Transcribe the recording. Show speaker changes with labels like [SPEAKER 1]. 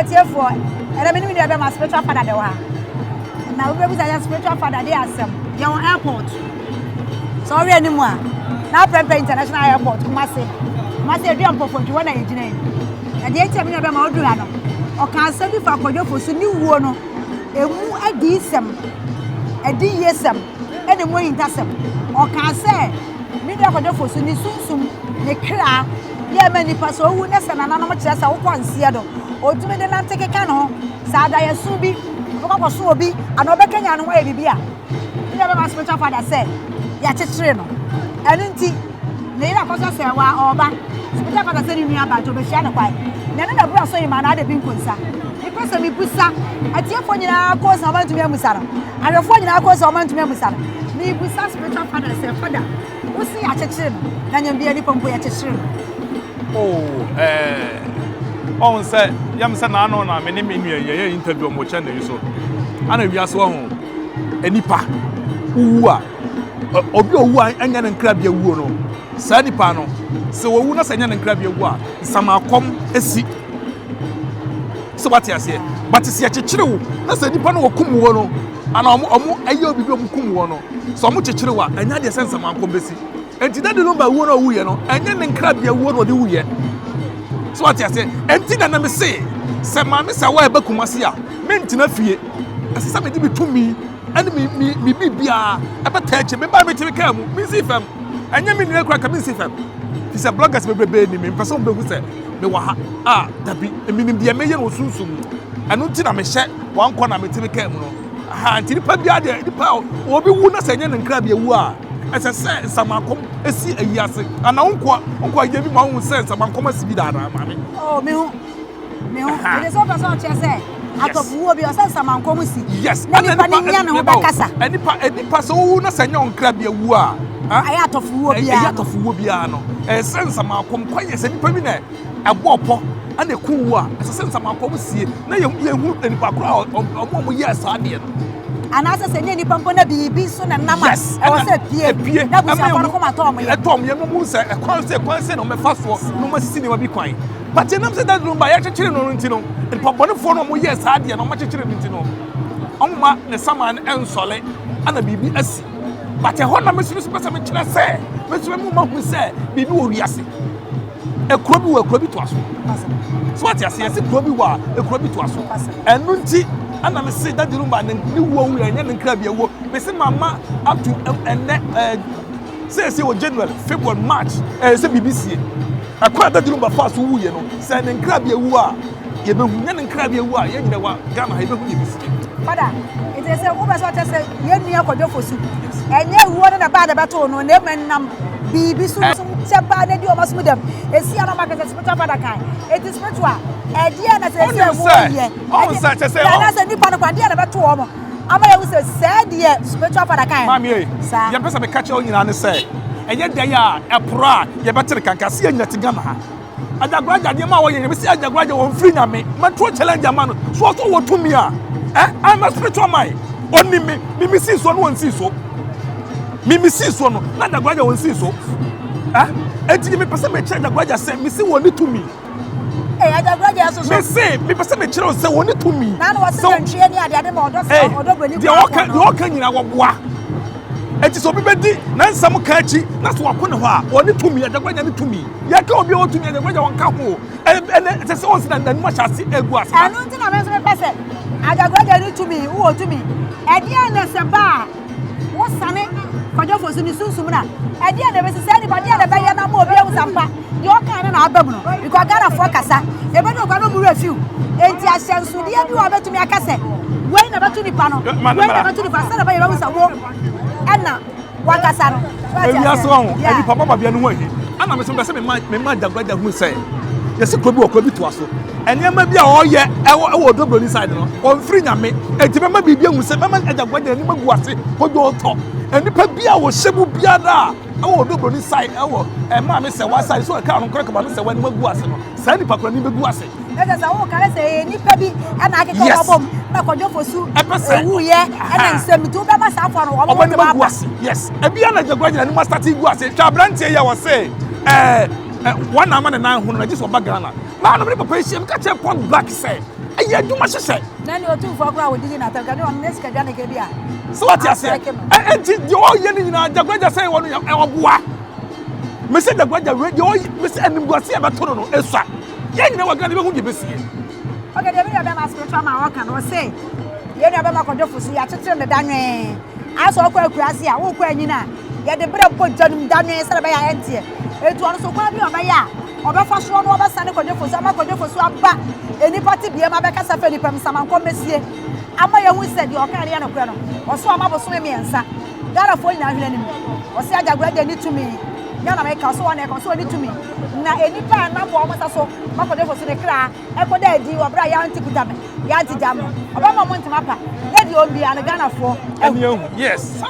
[SPEAKER 1] Atiefoɔ, ɛnɛ me ne me nua bɛma spiritual father de wɔ ha. Na wobɛbusa sɛ spiritual father de asɛm. Yɛwɔ airport. Sɛ ɔhwɛ anim a, na Prempeh International Airport, Kumasi. Kumasi Adua Mpɔfɔntwi hɔ na yɛgyina yi. Na deɛ nti a me nua bɛma ɔduru ha no, ɔka asɛm bi fa Kwadwo Fosu ne wuo no, emu adiyisɛm, adiyisɛm, ɛna emu ahintasɛm. Ɔkaa sɛ me nua Kwadwo Fosu ne sunsum, ne kra, yɛ ma nipa sɛ owu na sɛ nananom kyerɛ sɛ wokɔ nseɛ do, otumi de nante keka ne ho. Sɛ adaeɛso bi, ɔbɛkɔ akɔso obi, anaa ɔbɛkanyan ne ho ayɛ biribi a, me nua bɛma spiritual father sɛ yɛakyekyere no. Ɛno nti, ne yere akɔsɔ sɛ wa ɔba. Spiritual father sɛ ne nua ba nti ɔbɛhyia no kwan. Na ɛno na bura so yi ma na ade bi nkonsa. Mepɛ sɛ mebusa atiefoɔ nyinaa kɔɔ sɛ ɔmantumi amusa no. Ahwɛfoɔ nyinaa kɔɔ sɛ ɔmantumi amusa no. Mebusa spiritual father sɛ, father, wo se yɛakyekyere no, na nyambia nipa mpo yɛkyekyere no.
[SPEAKER 2] Oh, eh, ɔn sɛ yam sɛ n'ano na me ne me nua yɛyɛ interview ɔmo channel yi so. Ana wiase wɔ ho nipa wowu a obi owu a ɛnyɛ ne nkrabea wuo no, saa nipa no sɛ owu na sɛ ɛnyɛ ne nkrabea wuo a, nsamakɔm esi. Sɛ wate aseɛ, but sɛ yɛkyekyere wo na sɛ nipa no wɔkum wo no, ana ɔmo ɛyɛ obi bi ɔmo kum wo no, sɛ ɔmo kyekyere wo a, ɛnyɛ adeɛ sɛ nsamakɔm besi. Enti Daddy Lumba wuo na ɔwuiɛ no, ɛnyɛ ne nkrabea wuo na ɔde wuiɛ. So wate aseɛ? Enti na na me se, sɛ maame sɛ wa ɛba Kumasi a, mentena fie. Ɛsɛ sɛ mede me tumi ɛne me me me biribiara ɛbɛtaa akyi. Mebaa metumi kaa mu, mensi fam. Ɛnyɛ me nua kura ka mensi fam. Fi sɛ bloggers bebrebe ni me mpɛ sɛ wɔbɛhu sɛ mewɔ ha. Ah, dabi, menim deɛ meyɛ no wɔ sunsum mu. Ɛno nti na mehyɛ wɔn kɔ na metumi kaa mu no. Ha, nti nipa biara deɛ, nipa obi wu na sɛ ɛnyɛ ne nkrabea wu a, ɛsɛ sɛ nsamankɔm esi ayi ase. Ana wo nkoa nkoa yɛ bi ma wohu sɛ nsamankɔm asi bi da anaa, maame?
[SPEAKER 1] Oh, me ho. Me ho. Ɛde sɛ wopɛ sɛ ɔkyerɛ sɛ atɔfowuo bi ɔsɛ nsamankɔm si.
[SPEAKER 2] Yes.
[SPEAKER 1] Na nipa ne nya ne ho bɛkasa.
[SPEAKER 2] Nipa sɛ wowu na sɛ ɛnyɛ wo nkrabea wu a,
[SPEAKER 1] ɛyɛ atɔfowuo biara.
[SPEAKER 2] Ɛyɛ atɔfowuo biara no. Ɛyɛ sɛ nsamankɔm kwan yɛ sɛ nipa bi na ɛbɔ ɔpɔ ɛna ɛku wu a, ɛsɛ sɛ nsamankɔm sie na yɛhu nipa koro a ɔmo a ɔmo yɛɛ saa adeɛ no.
[SPEAKER 1] Anaasɛ sɛ nyɛ nipa mpo na biribi so na nam a, ɛwɔ sɛ pie na abusuafoɔ no kɔma tɔ ɔmo yɛ.
[SPEAKER 2] Ɛtɔ ɔmo yɛ no mu sɛ ɛkwan sɛ kwan sɛ na ɔmo ɛfa soɔ na ɔmo asisi nneɛma bi kwan. But ɛnam sɛ Daddy Lumba yɛakyekyere no no nti no, nipa bɔnefoɔ no ɔmo yɛɛ saa adeɛ no ɔmo akyekyere no nti no, ɔmo ma ne saman no ɛnsɔle ana biribi asi. But ɛhɔ na me nso pɛ sɛ mekyerɛ sɛ me nso mu ma hu sɛ biribi wɔ wiase. Ekuro bi wɔ ekuro bi toa so. So wate aseɛ, yɛsi kuro bi wɔ a ekuro bi toa so. Ɛno nti ɛna me se Daddy Lumba ne ne wuo wuo ɛnyɛ ne nkra bi awuo. Me se mama ato ɛnɛ ɛɛ seesie wɔ January, February, March ɛyɛ sɛ biribi sie. Ɛkwan a Daddy Lumba fa so wuiɛ no, sɛ ne nkra bi awu a yɛbɛhu, nyɛ ne nkra bi awu a yɛn nyina wɔ Ghana ha yɛbɛhu deɛ bɛsie.
[SPEAKER 1] Father, nti sɛ wopɛ sɛ ɔkyɛ sɛ yɛn nua Kwadwo Fosu, ɛnyɛ wuo no na ɛbaa na ɛbɛtoo no, na mmom ɛnam biribi so kyɛ paa na di wɔn asom dɛm. Esi a na ɔma kɛsɛ spiritual father kan. Eti spiritual, ɛdeɛ na sɛ esi a wɔyɛ, ɛdeɛ na sɛ nipa no kwan, ɛdeɛ na ɛbɛto wɔn ama yɛhu sɛ sɛ deɛ spiritual father kan.
[SPEAKER 2] Maame yi, yɛn pɛ sɛ meka kyerɛ wo nyinaa ne sɛ, ɛnyɛ dɛn a ɛporɔ a yɛbɛtere kanka sɛ yɛn nyina te Ghana ha. Agyagoragya nneɛma a wɔyɛ nyame sɛ Agyagoragya wɔn firi nyame mɛtoro challenge ama no so ɔsɔ wɔ tumi a eh I'm a spiritual man ɔni me me me si so no wɔn si so me me si so no na Agyagoragya wɔn si so eh eti mi pɛ sɛ mekyerɛ Agyagoragya sɛ me si wɔn ni tumi.
[SPEAKER 1] Ee Agyagoragya nso so.
[SPEAKER 2] Me se me pɛ sɛ mekyerɛ wo sɛ wɔn ni tumi.
[SPEAKER 1] Na na wɔsi nantwie ne adeade ma ɔdɔ sɛ ɔdɔ buroni
[SPEAKER 2] kɔ akɔ no. Deɛ ɔka nyinaa wɔboa. Eti sɛ obi bɛdi na nsɛm ka akyi na sɛ wakɔ ne hɔ a wɔn ni tumi. Agyagoragya ne tumi. Yɛka obi a ɔwɔ tumi Agyagoragya wɔn ka ho. Ɛnɛ ɛsɛ sɛ ɔsi na n'anim ahyɛ ase egu ase.
[SPEAKER 1] Ɛno nti na me nso mepɛ sɛ Agyagoragya ne tumi wowɔ tumi. Ɛdeɛn na sɛ ba a wosane Kwadwo Fosu ne sunsum no a, ɛdeɛn na ɛbɛsi saa nipa deɛn na ɛbɛyɛ na ama obi ahu sɛ ampa deɛ ɔkaa no na aba mu no, because Ghanafoɔ kasa ɛbɛdu okwa no ɔmo werɛ fiw. Enti ahyɛnsodeɛ bi wɔ a bɛtumi aka sɛ wei na ɛbɛto nipa no, wei na ɛbɛto nipa sɛdeɛ ɛbɛyɛ bɛhu sɛ wo ɛna wakasa no.
[SPEAKER 2] Ewiase wɔ ho, nipa baba bia no ho ahi. Ana me so bɛsɛ me ma me ma Agyagoragya hu sɛ yɛsi kuro bi wɔ kuro bi toa so. Nneɛma bi a ɔyɛ ɛwɔ ɛwɔ Odobroni side no, ɔmfiri Nyame. Enti bɛma biribi ahu sɛ bɛma Agyagoragya anim agu ase kodwo tɔ. Nnipa bi a wɔhyɛ mu biara a ɛwɔ Odobroni side ɛwɔ ɛmaa me sɛ wa side so ɛka no nkora kama me sɛ w'anim agu ase no, saa nipa koro anim bɛgu ase.
[SPEAKER 1] Ɛsɛ sɛ woka ne sɛ ɛyɛ nipa bi ɛna akeka wɔn abom na Kwadwo Fosu ewuiɛ ɛna nsɛm nti wobɛma saa afɔ no wɔn
[SPEAKER 2] wɔn anim agu ase. Yes, ebi a na Agyagoragya anim asate gu ase. Hwɛ aberanteɛ yi a wɔse ɛɛ. Wɔn na ama ne nan ho no na gye sɛ ɔba Ghana. Naa na me ne papa yi hyia, meka kyerɛ Port Black sɛ ɛyɛ adwuma hyehyɛ.
[SPEAKER 1] Na ne otumfoɔ koraa a wɔdidi n'atɛm ka ne ɔno ne sikadwa ne ka bi a.
[SPEAKER 2] Sɛ wate aseɛ? Ɛnti deɛ ɔyɛ no nyinaa Jaguagya sɛ wɔ no yɛ ɔboa. Mese Jaguagya wei deɛ ɔyɛ mese animguase a ɛbɛto no no esua. Yɛn nyinaa wɔ Ghana yɛbɛhu deɛ ɛbɛsie.
[SPEAKER 1] Okay, deɛ me nua bɛma spiritual man ɔka no ɔse yɛn nua bɛma kɔdwofo so yɛakyekyere ne danwee asɛ ɔkɔ akuraase a wokɔ anyina a yɛde berɛ bɔ gya no mu danwee sɛdeɛ ɛbɛyɛ a ɛnteɛ etu ɔno so kwan bi a ɔbɛyɛ a ɔbɛfa soɔ no ɔbɛsane kɔdwofo so ama kɔdwofo so aba nnipa te bia mu abɛkasa fɛ nnipa mu samankɔ mmɛsie ama yɛhu sɛ deɛ ɔka no yɛ nokorɛ no ɔso ama bosome mmiɛnsa Ghanafoɔ nyinaa hwene anim ɔse agyagora deɛ ne tumi nyɛ na meka ɔso wɔn na ɛka ɔso wɔn ne tumi na nnipa a nam wɔn nsa so ma kɔdwofo so ne kra ɛkɔda adi wɔ berɛ a yɛante kuta me yɛante gya mo ɔbɛma ɔmo ntoma pa na deɛ ɔmbia no Ghanafoɔ
[SPEAKER 2] ɛni ehu yes.